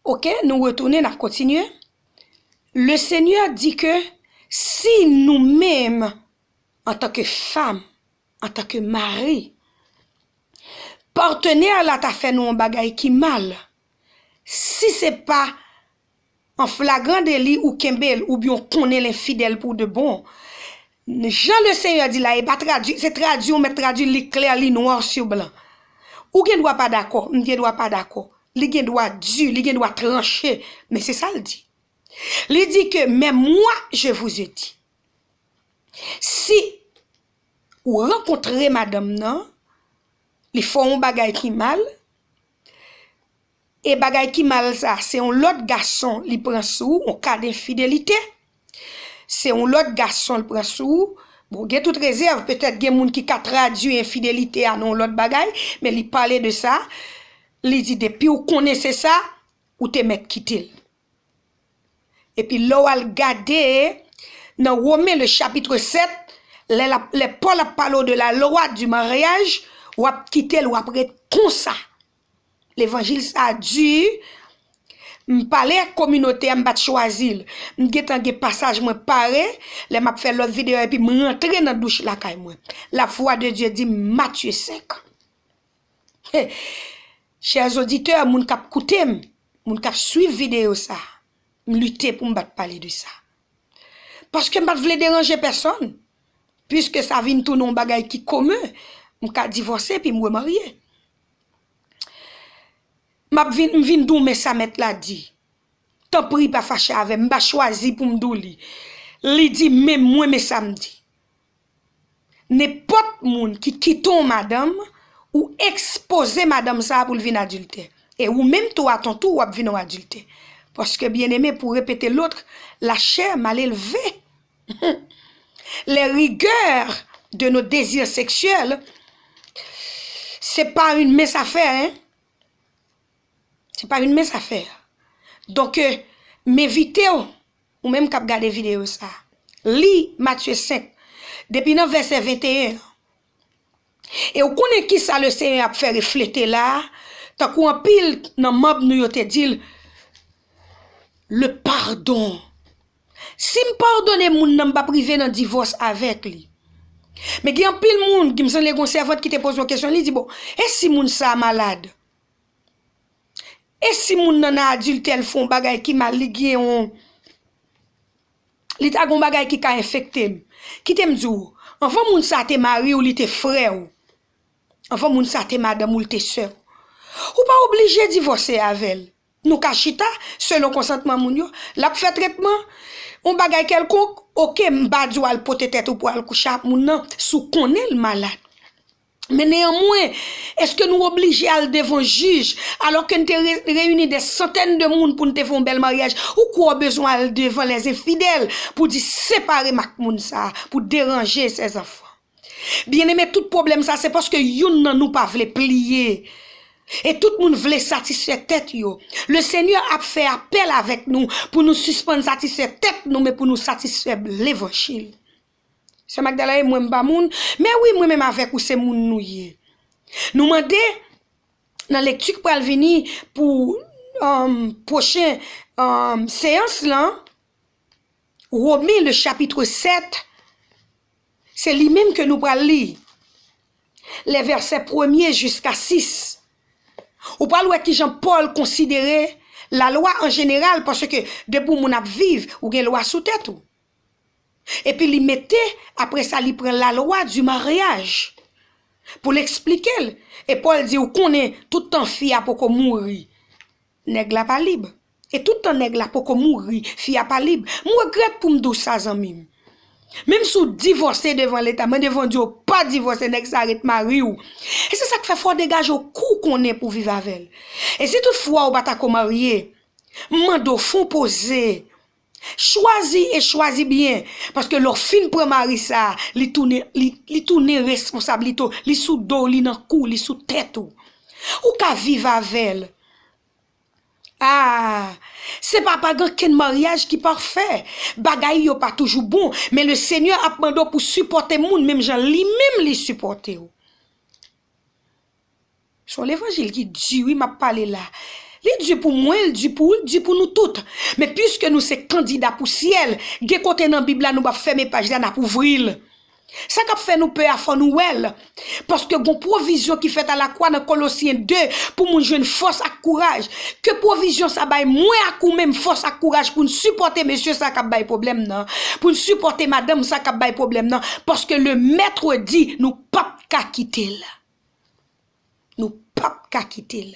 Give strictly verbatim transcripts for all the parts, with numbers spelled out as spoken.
Ok, nou retounen, n ap kontinye. Le Seigneur dit que si nou menm, antanke fanm, antanke mari, patnè la ta fè nou yon bagay ki mal, si se pa an flagran deli ou kenbe l oubyen w konnen l enfidèl pou de bon, jan le Seigneur di la, e pa tradui, se tradui, ou mèt tradui, li klè, li noir sur blanc. Ou gen dwa pa dakò, m gen dwa pa dakò. Li gen dwa di, li gen dwa tranche, men se sa l di. Li di ke, mais moi, je vous ai dit. Si ou rankontre madanm nan, li fè w yon bagay ki mal, e bagay ki mal sa, se yon lòt gason li pran sou ou, yon ka denfidelite. Se yon lòt gason li pran sou ou. Bon, gen tout rezèv, petèt gen moun ki ka tradui enfidelite a nan yon lòt bagay, men li pale de sa. Li di, depi ou konnen se sa, ou te mèt kite l. Epi lè w al gade nan Women, le chapitre sept, lè, la, lè Pòl ap pale w de la lwa du maryaj, w ap kite l, w ap ret konsa. Levanjil sa di, m pale ak kominote a, m pa t chwazi l. M gentan gen pasaj mwen pare, lè m ap fè lòt videyo epi m rantre nan douch lakay mwen. La voix de Dieu di m, Matye senk. Chè zoditè, moun k ap koute m, moun k ap swiv videyo sa, m lite pou m pa t pale de sa. Paske m pa t vle deranje pèsonn, piske sa vin tounen yon bagay ki komen, m ka divòse epi m remarye. M ap vin, m vin di w men sa mèt la di. Tanpri pa fache avè m, m pa chwazi pou m di w li. Li di men mwen men sa m di. Nenpòt moun ki kite yon madanm, ou ekspoze madanm sa a pou l vin adiltè. E ou menm tou, atontou, w ap vin yon adiltè. Paske, byeneme, pour répéter l'autre, la chair mal élevée, les rigueurs de nos désirs sexuels, se pa yon mens afè, hein. Se pa yon mens afè. Donk, euh, m envite w, ou menm k ap gade videyo sa, li Matye senk, depi nan vèsè venteyen an. E w konnen kisa Lesenyè ap fè reflete la a? Tankou anpil nan manm nou yo te di l, le pardon. Si m padone moun nan, m p ap rive nan divòs avèk li. Men gen anpil moun, m sonje gen yon sèvant ki te poze yon kesyon, li di, bon, e si moun sa a malad? E si moun nan nan adiltè, l fè yon bagay ki mal, li gen yon, li ta gen yon bagay ki ka enfekte m? Kite m di w, anvan moun sa te mari w, li te frè w. Anvan moun sa te madanm ou, li te sè w. Ou pa oblije divòse avè l. Nou ka chita, selon konsantman moun yo. L ap fè tretman, yon bagay kèlkonk, oke, m pa di w al pote tèt ou pou al kouche ak moun nan, si w konnen l malad. Men neyanmwen, èske nou oblije al devan jij, alòske n te re-, reyini dè santèn de moun pou n te fè yon bèl maryaj? Ou kwè w bezwen al devan lèzenfidèl pou di, separe m ak moun sa a, pou deranje sèzanfan? Byeneme, tout pwoblèm sa, se paske youn nan nou pa vle pliye. E tout moun vle satisfè tèt yo. Lesenyè ap fè apèl avèk nou pou nou sispann satisfè tèt nou, men pou nou satisfè levanjil. Sè Magdala, e mwen m pa moun? Men wi, mwen menm avèk ou se moun nou ye. Nou mande nan lekti k pral vini pou, um, pwochen, um, seyans lan, Women, le chapitre sept, se li menm ke nou pral li. Les versets premier jusqu'à six. Ou pral wè kijan Pòl konsidere lalwa an jeneral, paske depi yon moun ap viv, ou gen lwa sou tèt ou. Epi li mete, apre sa, li pran lalwa di maryaj pou l eksplike l. E Pòl di, ou konnen, tout tan fi a poko mouri, nèg la pa lib. E tout tan nèg la poko mouri, fi a pa lib. M regrèt pou m di w sa, zanmi m. Menm si w divòse devan Leta, mande Bondye w pa divòse, nèg sa ret mari w. E se sa k fè fò w degaje w kou w konnen pou w viv avè l. E si toutfwa w pa ta ko marye, m mande w fè w poze. Chwazi e chwazi byen, paske lè w fin pran mari sa, li tounen, li, li tounen responsab, li tou, li sou do w, li nan kou w, li sou tèt ou. Ou ka viv avè l. Ah, se pa, pa gen okenn maryaj ki pafè. Bagay yo pa toujou bon, men Lesenyè ap mande w pou sipòte moun menm jan li menm li sipòte w. Se yon levanjil ki di wi m ap pale la. Li di pou mwen, li di pou ou, li di pou nou tout. Men piske nou se kandida pou syèl, gen kote nan Bib la nou p ap fèmen paj la, n ap ouvri l. Sa k ap fè nou pè a, fò nou wè l. Paske gon pwovizyon ki fèt alakwa nan Kolosyen de pou moun jwenn fòs ak kouraj. Ke pwovizyon sa bay mwen ak ou menm fòs ak kouraj pou n sipòte mesye sa k ap bay pwoblèm nan, pou n sipòte madanm sa k ap bay pwoblèm nan, paske le mèt di nou p ap ka kite l. Nou p ap ka kite l.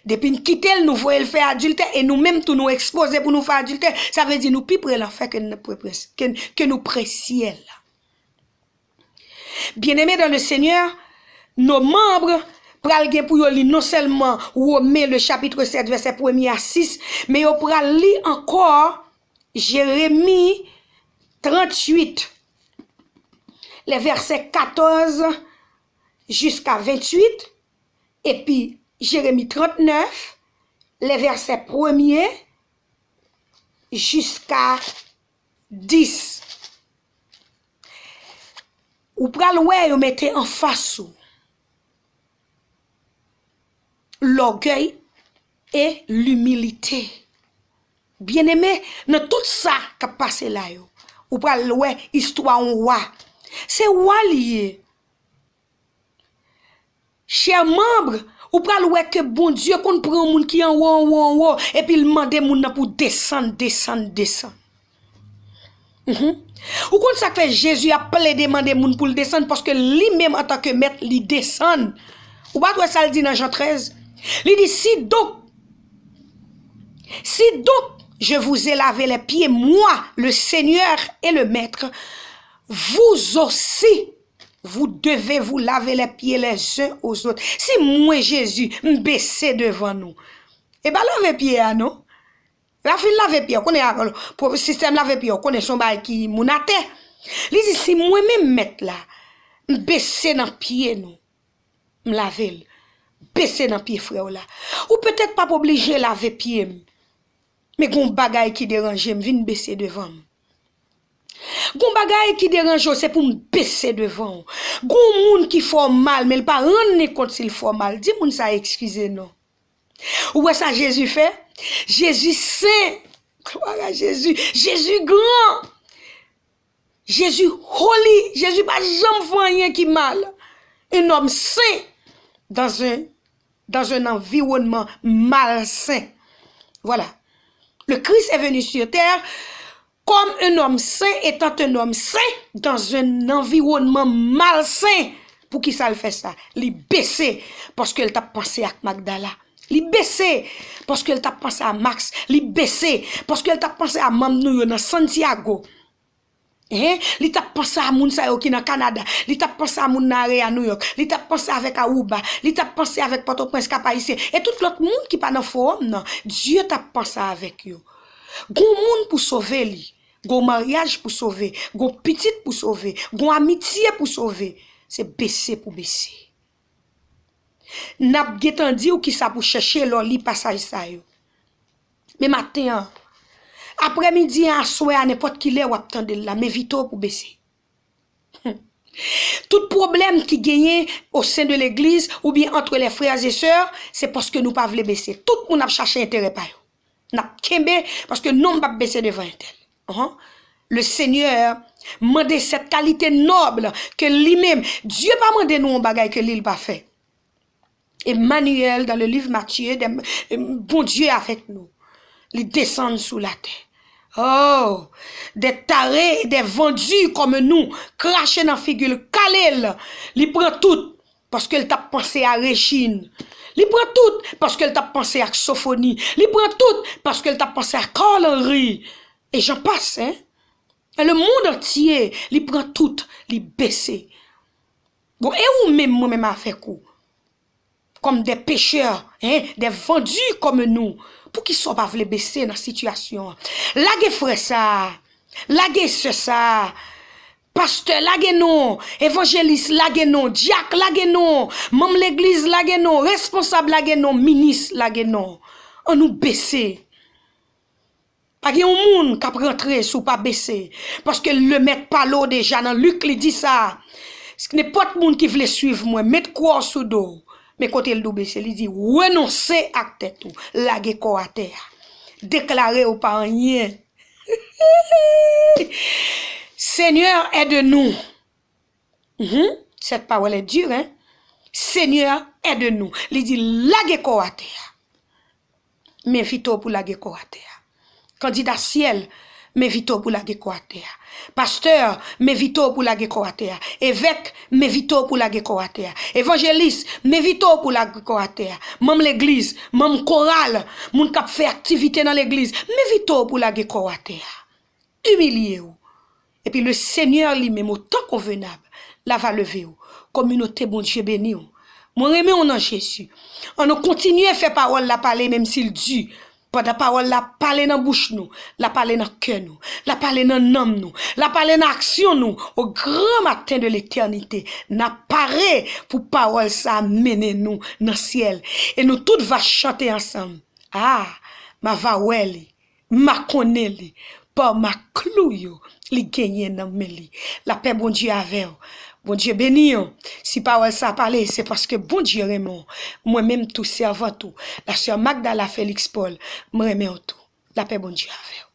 Depi n kite l, nou voye l fè adiltè, e nou menm tou nou ekspoze pou nou fè adiltè. Sa vle di nou pi pre lanfè ke n pre, pre, ke, ke nou pre syèl la. Bien-aimés dans le Seigneur, nos membres pral gen pou yo li non sèlman Women, le chapitre sept, vèsè premye a sis, men yo pral li ankò Jeremi tranntuit, les versets quatorze jusqu'à vingt-huit, epi Jeremi trannèf, les versets premye jiska dis. Ou pral wè yo mete anfas ou lògèy e limilite. Byeneme, nan tout sa k ap pase la yo, ou pral wè istwa yon wa. Se wa li ye. Chè manm, ou pral wè ke Bondye konn pran yon moun ki anwo, anwo, anwo, epi l mande moun nan pou desann, desann, desann. Mhm. Ou konn sa k fè Jezi ap plede mande moun pou l desann? Paske li menm, antanke mèt, li desann. Ou pa t wè sa l di nan Jan trèz? Li di, si donc, si donc je vous ai lavé les pieds, moi, le Seigneur et le Maître, vous aussi, vous devez vous laver les pieds les uns aux autres. Si mwen, Jezi, m bese devan nou, e pa lave pye a, non. Lè w fin lave pye, w konnen a, pou sistèm lave pye, w konnen se yon bagay ki moun atè. Li di, si mwen menm mèt la, m bese nan pye nou, m lave l, bese nan pye frè w la. Ou petèt p ap oblije lave pye m, men gon bagay ki deranje m, vin bese devan m. Gon bagay ki deranje w, se pou m bese devan w. Gon moun ki fè w mal, men l pa rann li kont si l fè w mal. Di moun sa eskize non. Ou wè sa Jezi fè? Jezi sen. Glwa a Jezi. Jezi gran. Jezi holy. Jezi pa janm fè anyen ki mal. Un homme saint dans un, dans un environnement malsain. Voilà. Le Christ est venu sur terre comme un homme saint, étant un homme saint dans un environnement malsain. Poukisa l fè sa? Li bese, paske l t ap panse ak Magdala. Li bese, paske l t ap panse a Max. Li bese, paske l t ap panse a manm nou yo nan Santiago. Hein? Li t ap panse a moun sa yo ki nan Kanada. Li t ap panse a moun nan Area New York. Li t ap panse avèk Aruba. Li t ap panse avèk Pòtoprens, Kap Ayisyen. E tout lòt moun ki pa nan fowòm nan. Dye t ap panse avèk yo. Gon moun pou sove li. Gon maryaj pou sove. Gon pitit pou sove. Gon amitye pou sove. Se bese pou bese. N ap gentan di w kisa pou chèche lè w li pasaj sa yo. Men maten an, aprèmidi an, aswè a, nenpòt ki lè w ap tande l la, m envite w pou bese. Tout pwoblèm ki genyen au sein de l'église oubyen entre les frères et sœurs, se paske nou pa vle bese. Tout moun ap chache enterè pa yo. N ap kenbe, paske nonm p ap bese devan entèl. Ahan. Le Seigneur mande cette qualité noble ke li menm, Dye pa mande nou yon bagay ke li l pa fè. Emmanuel, dans le livre Matthieu, de, Bondye avèk nou. Li desann sou latè. Oh, des tarés, des vendus comme nous, krache nan figi l, kale l. Li pran tout, paske l t ap panse a Rejin. Li pran tout, paske l t ap panse ak Sofoni. Li pran tout, paske l t ap panse a Carl Henry. E j'en passe, hein. Le monde entier, li pran tout, li bese. Bon, e ou menm, mwen menm avèk ou? Comme des pécheurs, hein, des vendus comme nous. Poukisa w pa vle bese nan sitiyasyon an? Lage frè sa a. Lage sè sa a. Pastè, lage non. Evanjelis, lage non. Dyak, lage non. Manm legliz, lage non. Responsab, lage non. Minis, lage non. Annou bese. Pa gen yon moun k ap rantre si w pa bese. Paske Lemèt pale w deja nan Lik, li di sa. Nenpòt moun ki vle swiv mwen, met kwa w sou do w. Men kote l doube, se li di, renonse ak tèt ou, lage kò atè a. Deklare ou pa anyen. Seigneur, aide-nous. Mhm. Cette parole est dure, hein? Seigneur, aide-nous. Li di, lage kò atè a. M envite w pou lage kò atè a. Kandida syèl, m envite w pou lage kò atè a. Pastè, m envite w pou lage kò atè a. Evèk, m envite w pou lage kò atè a. Evanjelis, m envite w pou lage kò atè a. Manm legliz, manm koral, moun k ap fè aktivite nan legliz, m envite w pou lage kò atè a. Imilye w. Epi le Seigneur li menm, otan konvenab, la va leve w. Kominote, Bondye beni w. Mwen renmen w nan Jezi. Ann nou kontinye fè pawòl la pale, menm si l di. Pandan pawòl la pale nan bouch nou, la pale nan kè nou, la pale nan nanm nou, la pale nan aksyon nou, o gran maten de letènite, n ap pare pou pawòl sa a mennen nou nan syèl. E nou tout va chante ansanm. A, m a va wè li. M a konnen li, pa ma klou yo, li genyen nan men li. Lapè Bondye avè w. Bondye beni w. Si pawòl sa pale, se paske Bondye renmen w. Mwen menm tou, sèvant ou, la sè Magdala Félix Paul, m renmen w tou. Lapè Bondye avè w.